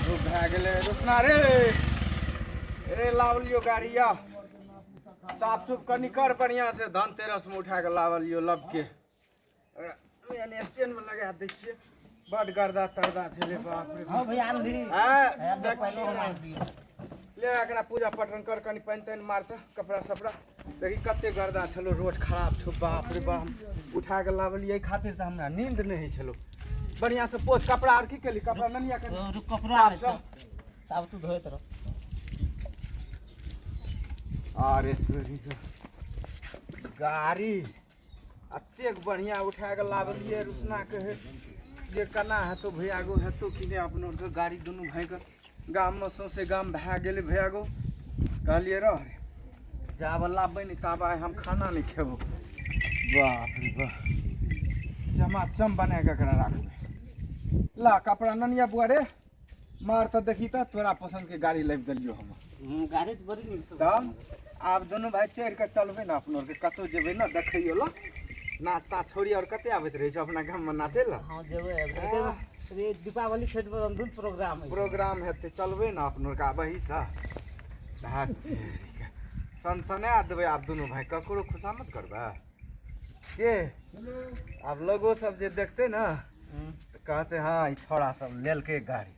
धूप भए गेलै रोशना रे रे लावलियो गाड़ी या साफ सुफ कनि कर बढ़िया से धनतेरस में उठा के लावलियो लब के यानी स्टैंड में लगा दै छियै बड गर्दा तर्दा छलै बाप रे हाँ भैया आन ली हाँ, देख देखी ले एकरा पूजा पठन कर कनि पानि तानि मारतऽ कपड़ा सपड़ा देखी कते गर्दा छलो रोड खराब छौ बाप रे बाप उठा के लावलियै एहि खातिर तऽ हमरा नींद नहि होइ छलो बढ़िया से पोछ कपड़ा आर की केली कपड़ा ननिया के रुक कपड़ा साफ साफ तू धोइत रह अरे तोरी के गाड़ी एतेक बढ़िया उठा के लावलियै रुसना के हे जे केना हेतौ भैयागो हेतौ कि नहि अपनो आरके गाड़ी दुनू भाइके गाममे सौँसे गाम भए गेलै भैयागो कहलियै रह रे जाबे लाबबै नहि ताबे आइ हम खाना नहि खेबौ बाप रे बाप चमाचम बना कऽ एकरा राखबै ला कपड़ा ननिया बुआ रे मार तऽ देखी तऽ तोरा पसन्दके गाड़ी लाबि देलियौ हम गाड़ी तऽ बड़ी नीक छौ तब आब दुनू भाइ चढ़ि कऽ चलबै ने अपनो आरके कतहु जेबै ने देखैयो लए नाश्ता छोड़ी आओर कते आबैत रहै छै अपना गाममे नाचै लए हँ जेबै रे दीपावली छठि पर अंधुन प्रोग्राम है प्रोग्राम हेतै चलबै ने अपनो आरके आब एहीसँ सनसना देबै आब दुनू भाइ ककरो खुशामद करबै के आब लोगो सब जे देखतै ने तऽ कहतै हँ ई छौड़ा सब लेलकै गाड़ी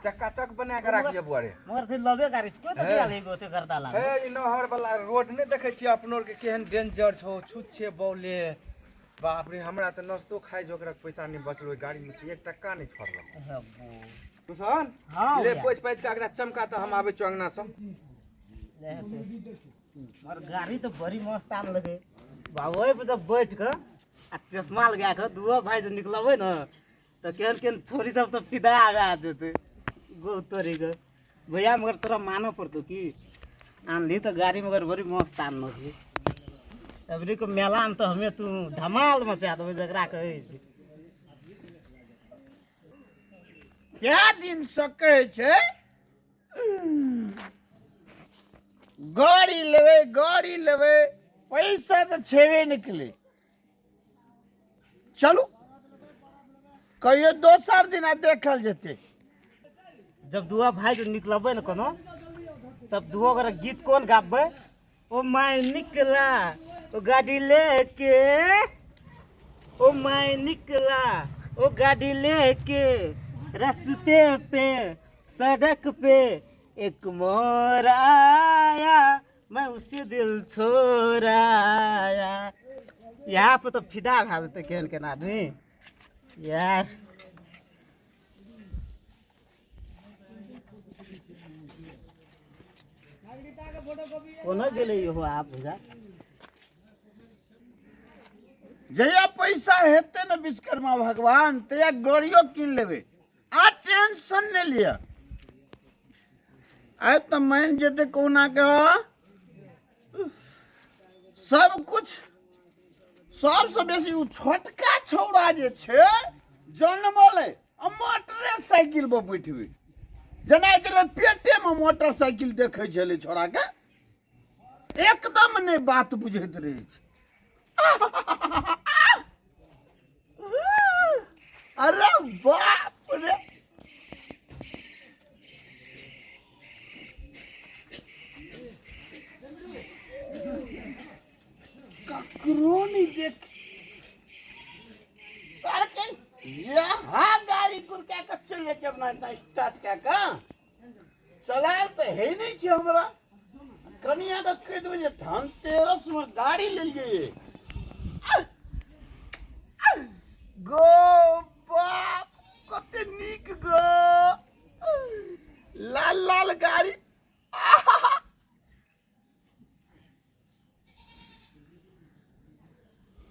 चकाचक बना के राखिए बुआ रे मगर फिर लबे गाड़ी से कोई तो दिया लेगो ते करता लागे हे ई नहर वाला रोड नहि देखै छियै अपनो आरके केहन डेंजर छौ छुच्छे बौले बाप रे हमरा तऽ नाश्तो खाइ जोगरक पैसा नहि बचल ओहि गाड़ीमे तऽ एक टक्का नहि छोड़लक किसान हाँ ले भैया। पोछि पाछि के एकरा चमका तऽ हम आबै छियौ अंगना सँ मगर गाड़ी तो बड़ी मस्त आन लगे बाबू ओहि पर जब बैठ के आ चश्मा लगा के दुओ भाई जे निकलबै ने तऽ केहन केहन छोरी सब तऽ फिदा आगा जेतै गो तोरी के भैया मगर तोरा मानऽ पड़तौ की आनली तऽ गाड़ी मगर बड़ी मस्त आनलो छी अबरी के मेला में तऽ हमे तू धमाल मचा देबै जकरा कहै छै कए दिन से कहै छै गाड़ी लेबै गाड़ी लेबै पैसा तऽ छेबे नहि केलै चलू कहियो दोसर दिना देखल जेतै जब दुआ भाई जो निकलबै ने कोनो तब दुओ गोरा गीत कोन गाबबै ओ my निकला ओ गाड़ी लेके ओ my निकला ओ गाड़ी लेके रास्ते पे सड़क पे एक मोर आया मैं उसे दिल छोड़ाया यहाँ पर तो फिदा भए जेतै केहन केहन आदमी यार कोना गेलै इहो आब भैया जहिया पैसा हेतै ने विश्वकर्मा भगवान तहिया गाड़ियो कीन लेबै आ टेंशन नहि लिअ आइ तऽ मानि जेतै कहुना के सब कुछ सबसँ बेसी ओ छोटका छौड़ा जे छै जनमलै आ मोटरे साइकिल पर बैठबै जेना छलै पेटेमे मोटरसाइकिल देखै छलै छौड़ाके एकदम नहि बात बुझैत रहै छै अरे बाप रे ककरो नहीं देख सड़के यहाँ गाड़ी गुड़का के चलि जाइ छै अपना इतना स्टार्ट कए कऽ चलायल तऽ है नहि छै हमरा कनिया के कहि देबै जे धनतेरसमे गाड़ी लेलियै गो बाप कते नीक गो लाल लाल गाड़ी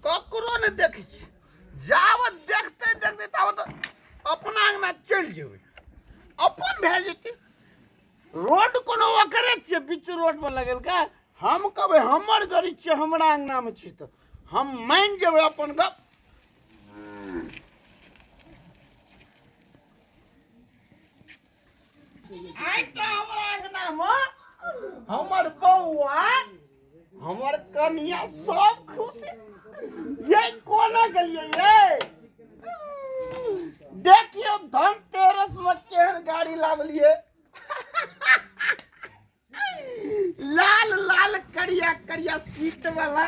ककरो नहि देखै छी जाबत देखते देखते ताबत अपना अङ्गना चलि जेबै अपन भए जेतै रोड कोनो ओकरे छियै बीच रोड पर लगेलकै हम कहबै हमर गाड़ी छियै हमरा अङ्गनामे छी तऽ हम मानि जेबै अपन गप आइ तऽ हमरा अङ्गनामे हमर बौआ हमर कनिया सब खुश ये कोना गेलियै ये देखियौ धनतेरस में केहन गाड़ी लावलिए लाल लाल करिया करिया सीट वाला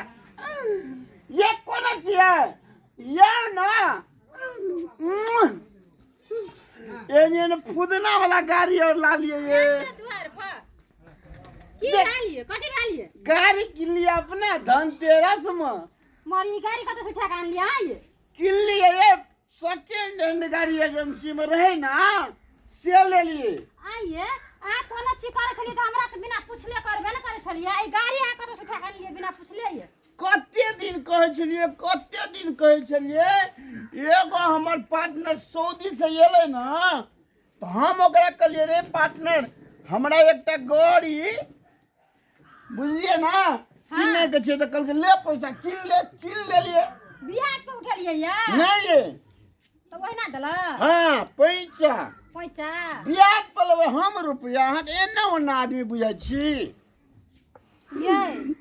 ये कोन छियै ये ना एने एने फुदना वाला गाड़ी और लावलिए ये दुआर पर की भेलिए कथी भेलिए गाड़ी किनलिए अपने धनतेरस में मरी गाड़ी कतऽ से उठा के आनलिए आइए किनलिए ये सेकेंड हैंड गाड़ी एजेंसी में रहे ना से ले लिए आइए अहाँ कोनो चीज करै छलियै तऽ हमरा से बिना पुछले करबे ने करै छलियै ई गाड़ी अहाँ कतऽ से उठा के आनलियै बिना पुछले ये कते दिन कहै छलियै कते दिन कहै छलियै एगो हमर पार्टनर सऊदी से एलै ने तऽ हम ओकरा कहलियै रे पार्टनर हमरा एकटा गाड़ी बुझलियै ने किनै के छै तऽ कहलकै ले पैसा किन ले किन लेलियै बियाज पर उठेलियै ये नहि ये तऽ ओहिना देलक हाँ पैसा पैसा ब्याज पर लेबै हम रुपया अहाँके एना ओना आदमी बुझै छी ये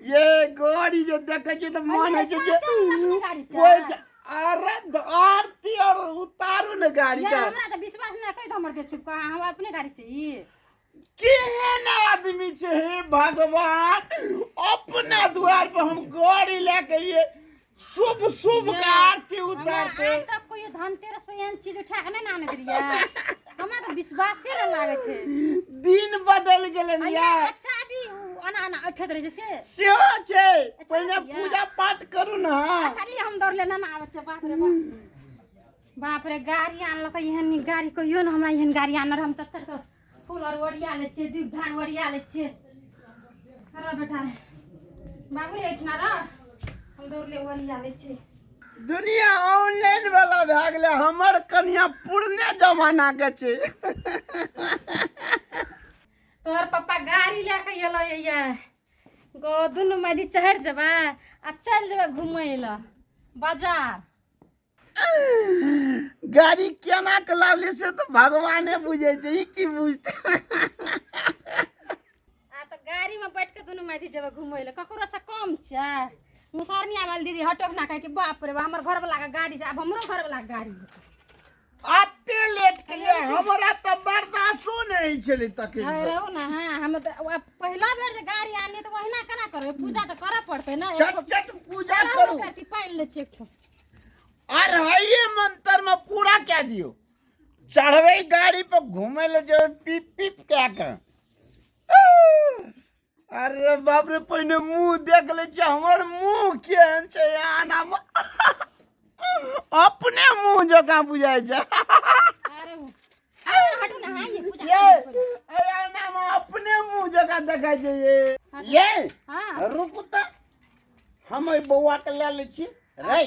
ये गाड़ी जे देखै छियै तऽ मन होइ छै जे साँचे मे अपने गाड़ी छै पैसा अरे आरती और उतारू ने गाड़ी ये का हमरा तऽ विश्वास नहि कहि दो हमर दे छुपका हम अपने गाड़ी छै ई केहन आदमी छै हे भगवान अपना द्वार पर हम गाड़ी लए के ये शुभ शुभ के आरती हमरा उतारते आज तक कोई धनतेरस पर एहन चीज उठा के नहि ने आनैत रहियै हमरा तऽ विश्वासे नहि लागै छै दिन बदल गेलै अरे यार अच्छा अभी उ एना एना उठैत रहै छै से सेहो छै पहिने भैया। पूजा पाठ करू ने अच्छा लिए हम दौड़ले ना आबै छै बाप रे बाप बाप रे गाड़ी आनलकै एहन नीक गाड़ी कहियो ने हमरा एहन गाड़ी आनल हम तब तक फूल आर ओरिया लै छियै दूध धान ओरिया लै छियै रह बेटा रे बाबू रे एहिठिना रह हम दौड़ले ओरिया लै छियै दुनिया ऑनलाइन वाला भए गेलै हमर कनिया पुरने जमाना के छै तोहर पप्पा गाड़ी लए कऽ एलै ये गो दुनू मैदी चढ़ि जेबै आ चलि जेबै घुमै लए बाजार गाड़ी केना के लावली से तऽ भगवाने बुझै छै ई की बुझतै आ तऽ गाड़ीमे बैठ कऽ दुनू मैदी जेबै घुमै लए ककरो से कम छै मुसहरनी आबल दीदी हटोक ना कहे कि बाप रे बा हमर घरवला के गाड़ी छै आब हमरो घरवला के गाड़ी हेतै। एते लेट केलियै हमरा तऽ बर्दाश्तो नहि होइ छलै तखन है रहू ना हाँ हम तऽ आब पहिला बेर जे गाड़ी आनलियै तऽ ओहिना केना करबै पूजा तऽ करऽ पड़तै ने चट चट पूजा केना करू करती पानि लै छियै एकठो अढ़ाइए मंत्र में पूरा कए दियौ चढ़बै गाड़ी पर घूमै लए जेबै पीप पीप कए कऽ अरे बाप रे पहिने मुँह देख लै छियै हमर मुँह केहन छै आना अपने मुँह जकाँ बुझाइ छै अरे अरे हटू ना हाँ ये पूजा ये कर दो। एहि आनामे अपने मुँह जकाँ देखै छै ये ये हाँ रुकू तऽ हम एहि बौआके लए लै छी रे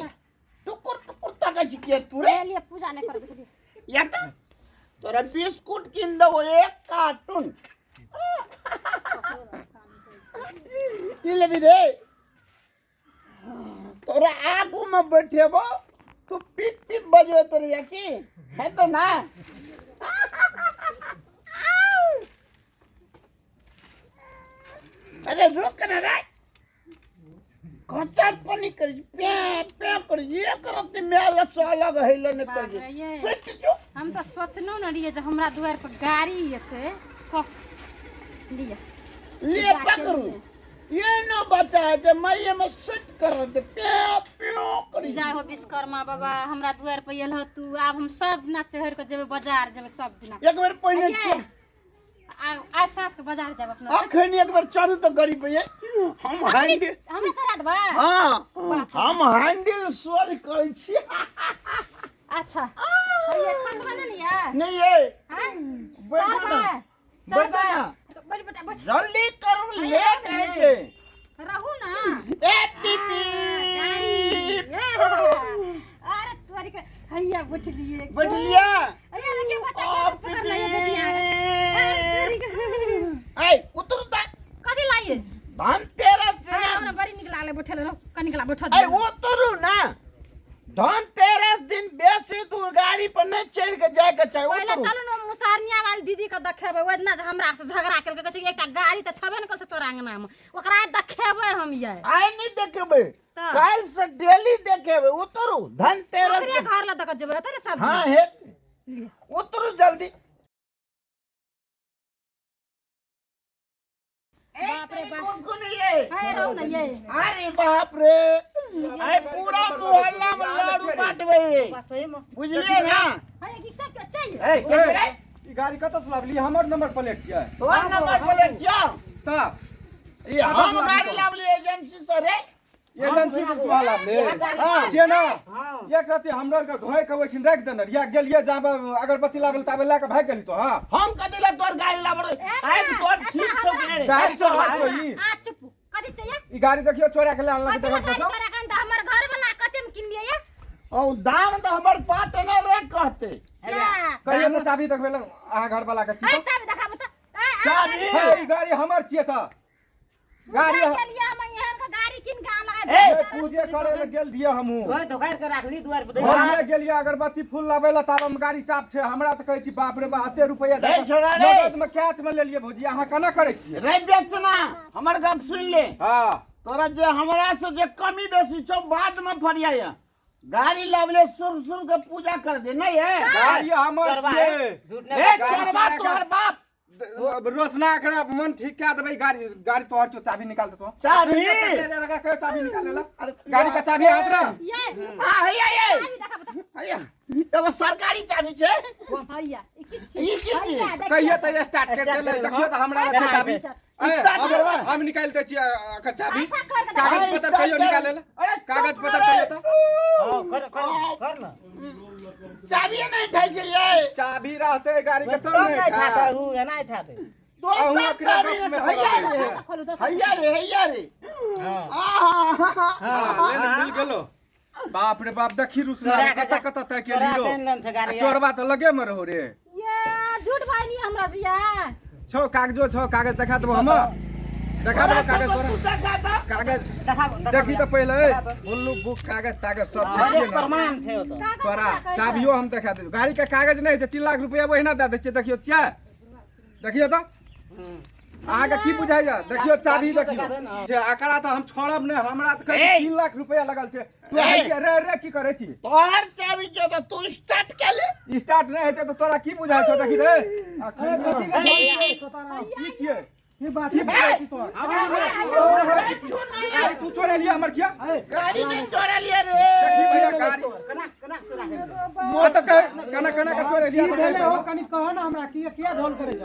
टुकुर टुकुर तकै छी किए तू रे ले लिए पूजा नहीं करबै छलियै या तऽ तोरा बिस्कुट कीन देबो एक कार्टून की लेबी रे तोरा आगूमे बैठेबो तू पीप पीप बजबैत रहिया की हेतौ ना अरे रुक ना रे कचर पानी करी पे पे करी ये करत मेल से अलग हैले ने बाप करी रे, ये। सट जो हम तऽ सोचलहुँ ने रहियै जे हमरा दुआरि पर गाड़ी एतै कह लिअ ले पकड़ू ये न बचा है जे मैये में सट कर दे पे पे करी जाय हो विश्वकर्मा बाबा हमरा दुआरि पर एलह तू आब हम सब दिना चढ़ि कऽ जेबै बाजार जेबै सब दिना एक बेर पहिने आइये। आज साँझ के बाजार जाब अपना अखन एक बेर चढ़ू तऽ गरीब भैया हम हैंडल हमरा चढ़ा देबै हाँ हम हैंडल सोल करै छी अच्छा भैया खसबा नहि ने या नहीं ये हाँ बैठू ना बैठू ना बैठ बेटा बैठ जल्दी करू लेट होइ छै रहू ना ए पीपी अरे तोरी के हैया बैठलिए बैठलिया हैया देखिए बच्चा के पकड़ लिया बेटिया अरे तोरी के ऐ उतरू ता कथी लाइए धनतेरस हाँ, दिना हमरा बड़ी नीक लागलै बैठल रहो कनिक ला बैठल ऐ उतरू ना धनतेरस दिन बेसी दूर गाड़ी पर नहीं चढ़ के जाय के चाही पहिले उतरू चलू ने मुसहरनिया वाली दीदी के देखेबै ओहि दिना जे हमरा से झगड़ा केलकै कहै छै कि एकटा गाड़ी तऽ छेबे ने करै छै तोरा अंगनामे ओकरा आइ देखेबै हम ये आइ नहीं देखेबै तऽ? काल्हि से डेली देखेबै उतरू धनतेरस ओकरे के घर लए दऽ कऽ जेबै हेतै ने सब हाँ हे उतरू जल्दी बाप रे बाप। कोन ये? अरे रहू ना ये। अरे बाप रे, आइ पूरा मोहल्ला में लाडू बांटबै। सही में बुझलिए ना? अरे ई सब के चाहिए। ए, के रे? ई गाड़ी कतऽ से लाबली? हमर नंबर प्लेट छियै। तोहर नंबर प्लेट छियौ? तऽ ई हम गाड़ी लाबली एजेंसी से रे। एजेंसी से तोरा लाबले हाँ। छियै ना? हाँ। एक रति हमरा आरके धोए के ओहिठाम राखि देने रहियै, गेलियै जाबे अगरबत्ती लाबे ताबे लए के भागि गेली तो। हाँ, हम कथी ला तोहर गाड़ी लाबल? आइ तोहर ठीक छौ कि नहि रे? गाड़ी चोरा छौ ई। आ चुप, कथी चाहिए? ई गाड़ी देखियो चोरा के ले आनलक। कथी ला देखो गाड़ी सब चोरा के आनतै? हमर घर वाला कते में किनलियै ये? ओ दाम तऽ हमर पात नहि रे कहते। से कहियो तऽ चाभी देखबै लए अहाँ घर वाला के छी अरे तऽ। चाबी देखाबू तऽ। ए, आ, चाबी? हे, ई गाड़ी हमर छियै तऽ। गाड़ी पूजा के लिए हम एहन के गाड़ी कीन के आनलक। ए, पूजे करे लए गेल रहियै हमहूँ। धोए धोखारि के राखली दुआर पर। घरमे गेलियै अगरबत्ती फूल लाबै लए, ताबे मे गाड़ी टाप छै। हमरा तऽ कहै छी बाप रे बाप, एते रुपैआ दऽ रे कऽ छोड़ा रे। नगद मे कैश मे लेलियै भौजी, अहाँ केना करै छियै? रे बेचना, हमर गप सुनि ले। हाँ। तोरा जे हमरा से जे कमी बेसी छौ बाद में फरियाय। गाड़ी लावले सुर सुर के पूजा कर दे नहीं है? गाड़ी हमर चोरबा छियै। है, झूठ रे नहीं। गाड़ी चोरबा चोरा के- तोहर बाप। रोशना एकरा मन ठीक कए देबै। गाड़ी गाड़ी तोहर छौ, चाभी निकाल देतो। चाभी? कहियो चाभी निकाले ला? गाड़ी का चाभी हाथ ना। ये आ हैया ये चाबी देखाबू तऽ। हैया एगो सरकारी चाभी छै। हैया ई की छी? ई की छी? हैया, देखियौ। कहियो तऽ स्टार्ट कर देले। देखियो तऽ हमरा लग छै चाभी। ए, स्टार्ट करबा। हम निकालि दै छियै एकर चाभी। अच्छा, कर के देखा। कागज पत्र कहियो निकाले ला? अरे कागज चुप पत्र रे। कहियो तऽ। हाँ, कर कर कर ना। चाभी नहीं उठै छै ये। चाभी रहते गाड़ी के तब तब नहीं नहि उठाते, खा। ऊ एना उठाते। दोसर अहूँ एकरा चाभी गप में नहीं हैया पड़ल रे। दोसर खोलू, दोसर। हैया रे, हैया रे। हाँ। आहा। हाँ, ले ने, मिल गेलो। बाप रे बाप, देखी रुसना चोरा के कतऽ कतऽ तक चोरा गेलियो। के आनलन छै गाड़ी। आ चोरबा तऽ लगे मे रहो रे। ये झूठ भाई नहीं हमरा से ये। छौ कागजो छौ, कागज देखा देबो हम, देखा देबो कागज तोरा। तू देखा तऽ। कागज देखा। देखी तऽ पहिले, ए, बुल्लू बुक कागज तागज सब छै हरेक छियै ने? प्रमाण छै ओतऽ। कागज तोरा ककरा कहै छै? चाभियो हम देखा देबो। गाड़ी के कागज नहि छै, 3 लाख रुपया ओहिना दए दै छियै। देखियौ छियै, देखियौ तऽ अहाँके की बुझाइया? देखियौ चाभी, देखियौ छै। एकरा तऽ हम छोड़ब नहि। हमरा तऽ ए! 3 लाख रुपया लगल छै। तू ए! हैया रे रे की करै छी? तोहर चाभी छै तऽ तू स्टार्ट कए ले। स्टार्ट नहि होइ छै तऽ तोरा की बुझाइ छौ? देखी रे, अखन की छियै? की बात की बुझाइ छी तोरा? गाड़ी तू चोरेलियै हमर किया? गाड़ी नहीं चोरलिए रे। देखी भैया गाड़ी केना केना चोरा के आनलियै? ओ तऽ कह केना केना के चोरेलियै की तऽ भेलै कहि हो? देबो। कनि कह ना हमरा, किया किया झोल करै छ?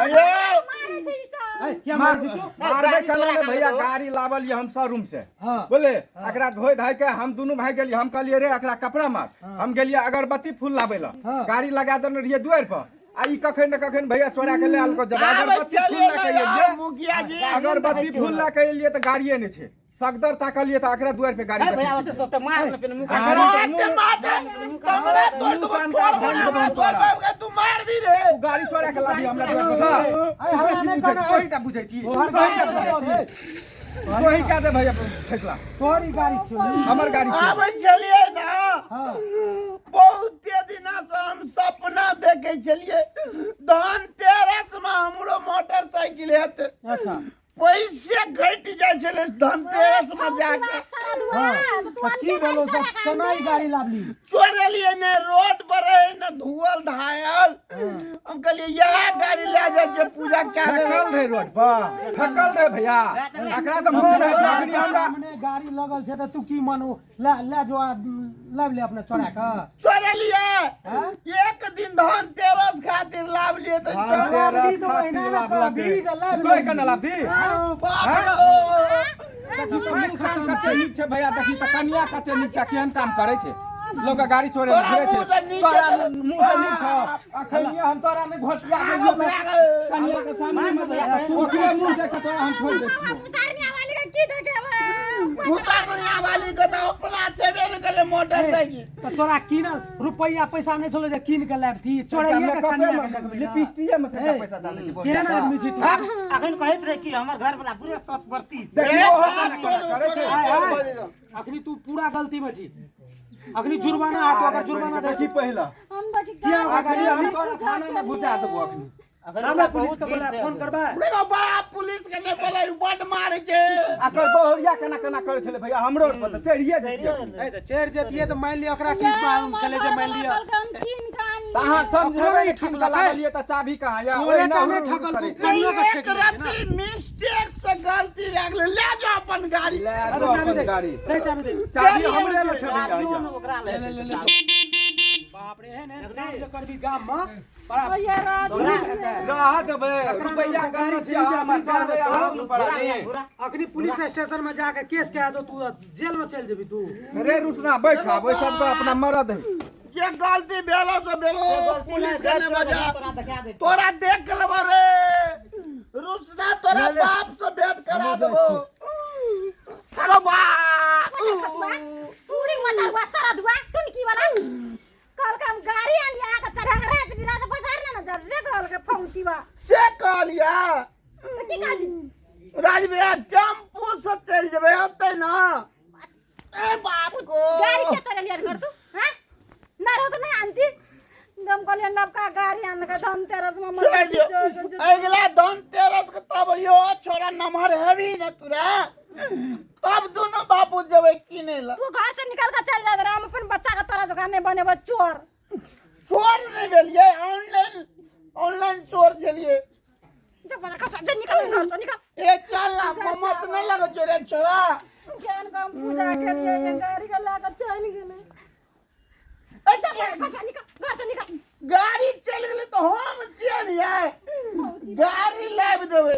अयो। मारै छै ई सब। ए, किया मारै छी तू? मारबै केना ने भैया, गाड़ी लावल ये हम शोरूम से। हाँ। बोले एकरा धोए धाय के हम दुनू भाई गेलियै। हम कहलियै रे एकरा कपड़ा मार। हम गेलियै अगरबत्ती फूल लाबै लए, हाँ। गाड़ी लगा देने रहियै दुआरि पर, आ ई कखन ने कखन भैया चोरा के ले आलको। जब आबै अगरबत्ती फूल चलिए लए के ने एलियै, मुखिया जी। अगरबत्ती फूल लए के एलियै तऽ गाड़िए नहि छै। सगदर ताकलियै तऽ एकरा दुआरि पे गाड़ी ए भैया, देखै ओते छियै। सब तऽ मार ने पेने मुँह। एकरा मारते मुँह- मारते तमरा तोड़ मुँह कान छोड़ कान हमरा भांग तोड़ तोरा। बाप के तू मार भी रे। तू गाड़ी चोरा के लाबी हमरा दुआरि पर से? ए, हमरा नहि कहना। तोही टा बुझै छी, तोहर तोही टा गाड़ी बुझै छौ, छी, तोही कए दे भैया फैसला। तोहर ई गाड़ी छौ। हमर गाड़ी छै। आबै छलिए ना? हाँ। बहुते दिना से हम सपना देखे छलिए धन तेरस में हमरो मोटरसाइकिल हेतै। अच्छा। पैसे घटि जाइ छलै धनतेरस में जाके। सारा दुआ हाँ। तऽ तू तऽ की आनके भेलौ? गाड़ी चोरा के केना ई आनली? गाड़ी लाबली? चोरेलिए ने रोड पर रहे ने धुअल धायल। हम कहलिए इएह गाड़ी ले जाइ छियै पूजा कए लेबै। फेकल रहे रोड पर, फेकल रहे भैया। एकरा तऽ मन होइ छै अखनी हमरा सामने गाड़ी लगल छै तऽ तू की मन ले ले जो आ, लाबि ले अपने चोरा के। चोरेलिए हाँ? एक दिन धनतेरस खातिर लाबलिए तऽ चोरा लाबली तऽ ओहिना ने कहबही जे लाबि तोही केना लाबी? बाप रे। देखी तऽ मुँह कान कते नीक छै भैया, देखी तऽ कनिया कते नीक छै, केहन काम करै छै। लोक के गाड़ी छोड़े तोरा घुरे छै। मुँह से नीक तोरा छै। मुँह से नीक छौ। अखन हम तोरा नहि घोसिया देलियौ तऽ कनिया के सामने मे ओकरे मुँह देख के तोरा हम छोड़ि दै छियौ। मुसारनिया वाली के की देखेबै? मुसरनिया वाली के तऽ अपना छेबे ने करै मोटरसाइकिल। तऽ तोरा कीनल रुपैआ पैसा नहि छलो जे कीन के लाबती? चोरैये के कनिया के देखबै? लिपस्टिके मे सबटा ए, पैसा डालै छै। केहन आदमी छी तू? अखन कहैत रहे कि हमर घर वाला पूरे सत बरती छै। देखियौ ओहो केना केना करै छै। आय, आय। अखनी तू पूरा गलती में छी। अखनी जुर्माना हाथ, अगर जुर्माना देखी देखी पहिला हम देखी किया अखनी हम तोरा थाना में घुसा देबो अखनी। अखन हमरा हमरा पुलिस के बहुत बोला भीड़ छै। फोन करबा। देखो बाप, पुलिस के नहि बोलै, बड मारै छै। अकर बहुरिया केना केना करै छलै भैया, हमरो पर तऽ चढ़िए जैतियै। ए, तऽ चढ़ि जतियै तऽ मानि लिअ ओकरा की मालूम छलै जे मानि लिअ हम कीन के आनलियै। तऽ अहाँ समझेबै ने ठकलकै। कीन कऽ लाबलियै तऽ चाभी कहाँ यऽ तोरे ओहिना टा नहि हुर हुर ठकल, करै तू छै। कनियो के एक ठकि लेलकै ने। रत्ती मिस्टेक से गलती भए गेलै ले जाओ अपन गाड़ी ले अरे जाओ चाभी अपन दे गाड़ी दे चाभी दे चाभी हमरे लग छै भैया गाड़ियो भैया। ने ओकरा ले बाप रे एहन एहन काम जे करबी गाम में बड़ा भैया राज जुलुम हेतै। रह देबै रुपैआ गन्ना छियै हमर चलबै अहाँ दुनू परानी अखनी पुलिस स्टेशन में जाके केस कह दो तू जेल में चल जेबी तू रे रुसना बैठ आब ओहि सबके अपना मरद है जे गलती भेलो से भेलो पुलिस के ने बजा तोरा देखा दे तोरा देख के लेबो रे रुसना तोरा बाप से भेंट करा देबो अरे बाप खसुआ पूरी मचा हुआ सारा धुआ टुनकी वाला कल के हम गाड़ी आन लिया के चढ़ा के राज बिराज बाजार ना जब से कहल के फौती बा से कहलिया तो की कहली राजवीरा टेम्पू से चलि जेबै अतै ना ए बाप गो गाड़ी के चढ़ लिया घर तू हां ना रहो तो नहीं आनती दम कहलिए नबका गाड़ी आन के धनतेरस में छोड़ि मर दियौ अगिला धनतेरस के तब यो छोरा नमहर हेबी ने तोरा तब दुनू बापू जेबै किनै लए तू घर से निकल के चल जा रहा हम अपन बच्चा के तोरा जोगा नहीं बनेबो चोर चोर नहि भेलियै ऑनलाइन ऑनलाइन चोर छलियै जो बाजार खसुआ जो निकल घर से निकल ए चल ना ममत नहि लगै छौ रे छोरा केहन के हम पूजा के लिए ये गाड़ी के लाके चल गेलै ए, जा बाजार खसुआ निकल घर से निकल गाड़ी चलि गेलै तऽ हम छियै ने यै गाड़ी लाबि देबै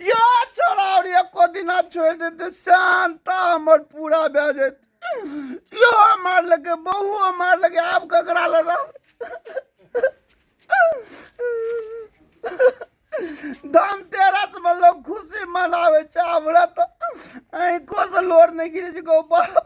यो छोरा और एको दिना छोड़ि देतै शान्ता हमर पूरा भए जेतै यो मारलकै बहुओ मारलकै आब ककरा लग रहब धनतेरस में लोग खुशी मनावे छै हमरा तऽ आँखो से लोर नहि गिरै छै गौ बाप।